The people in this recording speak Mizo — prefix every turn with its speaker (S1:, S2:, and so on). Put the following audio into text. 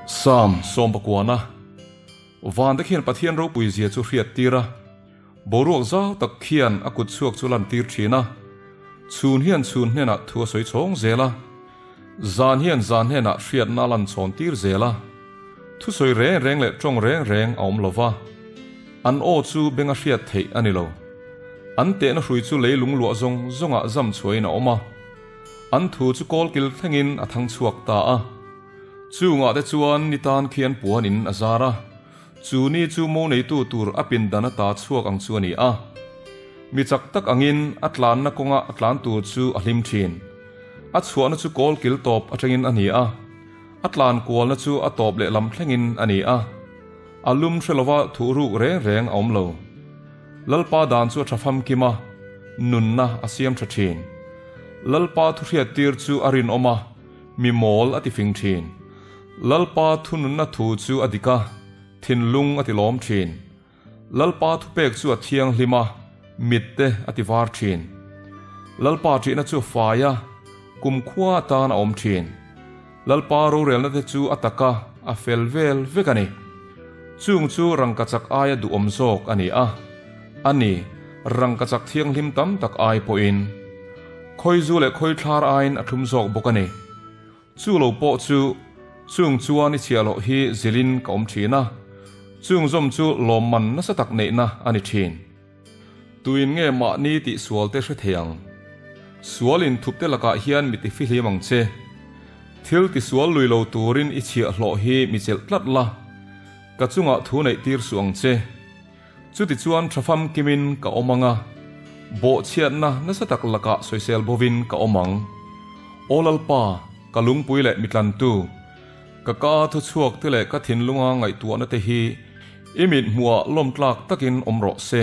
S1: Psalm sawmpakuana Vante khian Pathian ropui zia chu hriat tir a, boruak zau tak khian a kut chhuak chu lan tir thin a. Chhun hian chhun hnenah thu a sawi chhawng zel a, zan hian zan hnenah hriatna a lan chhawn tir zel a. Thusawi reng reng leh tawng reng reng a awm lo va, an aw chu beng a hriat theih a ni lo. An tehna hrui chu leilung luah zawng zawngah zam chhuahin a awm a, an thu chu kawlkil thlengin a thang chhuak ta a. Chungah te chuan ni tan khian puan in a zar a, chu ni chu mo neitu tur a pindan ata chhuak ang chu a ni a. Mi chak tak angin a tlanna kawnga a tlan tur chu a hlim thin. A chhuahna chu kawlkil tawp atangin a ni a. A tlan kualna chu a tawp leh lam thlengin a ni a, a lum hre lova thuh ruk reng reng a awm lo. Lalpa dan chu a tha famkim a, nunna a siam tha thin. Lalpa thuhriattir chu a rinawm a, mi mawl a tifing thin. Lalpa thununna thu chu a dik a, thinlung a tilawm thin. Lalpa thupek chu a thianghlim a, mitte a ti var thin. Lalpa ṭihna chu fai a, kumkhua atan a awm thin. Lalpa rorelna te chu a tak a, a fel vel vek a ni. Chung chu rangkachak aia duhawm zawk a ni a, a ni, rangkachak thianghlim tam tak ai pawhin. Khawizu leh khawithlar aiin a thlum zawk bawk a ni. Chu lo pawh chu, chung chuan i chhiah loh hi zilhin ka awm thin a, chung zawm chu lawmman nasa tak neihna a ni thin. Tuin nge mahni tih sual te hre thei ang? Sual inthup te lakah hian mi tifihlim ang che. Thil tisual lui lo turin i chhiah hlawh hi mi chelh tlat la, ka chungah thu neih tir suh ang che. Chutichuan tha famkimin ka awm ang a, bawhchhiatna nasa tak lakah sawisel bovin ka awm ang. Aw Lalpa, ka lungpui leh mitlantu, ka ka thuchhuak te leh ka thinlunga ngaihtuahna te hi i mithmuhah lawmtlak takin awm rawh se.